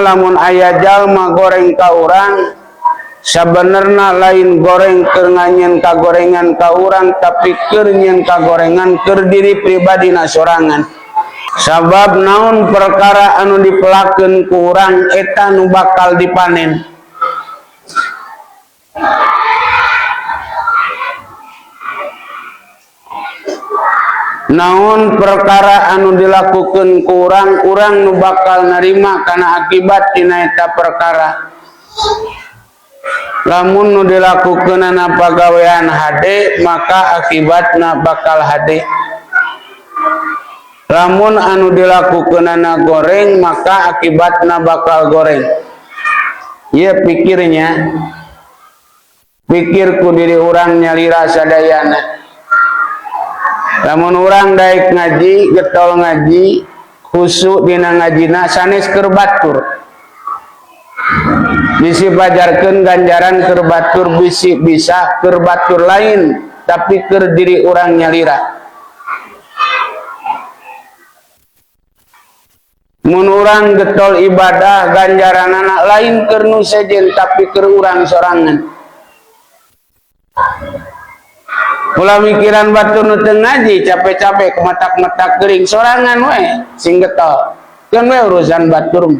Lamun aya jalma goreng ka urang, sabenerna lain goreng keur nganyieun kagorengan ka urang, tapi keur nyieun kagorengan keur diri pribadina sorangan. Sabab naon perkara anu dipelakeun ku urang, eta nu bakal dipanen. Naon perkara anu dilakukan ku urang, urang nu bakal narima kana akibat tina eta perkara. Lamun nu dilakukeunana pagawean hade, maka akibatna bakal hade. Lamun anu dilakukeunana goreng, maka akibatna bakal goreng. Ieu pikirnya, pikir ku diri urang nyalira sadayana. Lamun urang daek ngaji, getol ngaji, khusyuk dina ngajina, sanes keur batur. Bisi pajarkeun ganjaran keur batur, bisi bisa keur batur lain, tapi keur diri urang nyalira. Mun urang getol ibadah, ganjaranana lain keur nu sejen, tapi keur urang sorangan. Ulah mikiran batur nu teu ngaji, capek-capek kematak-matak gering sorangan we sing getol. Keun we urusan batur.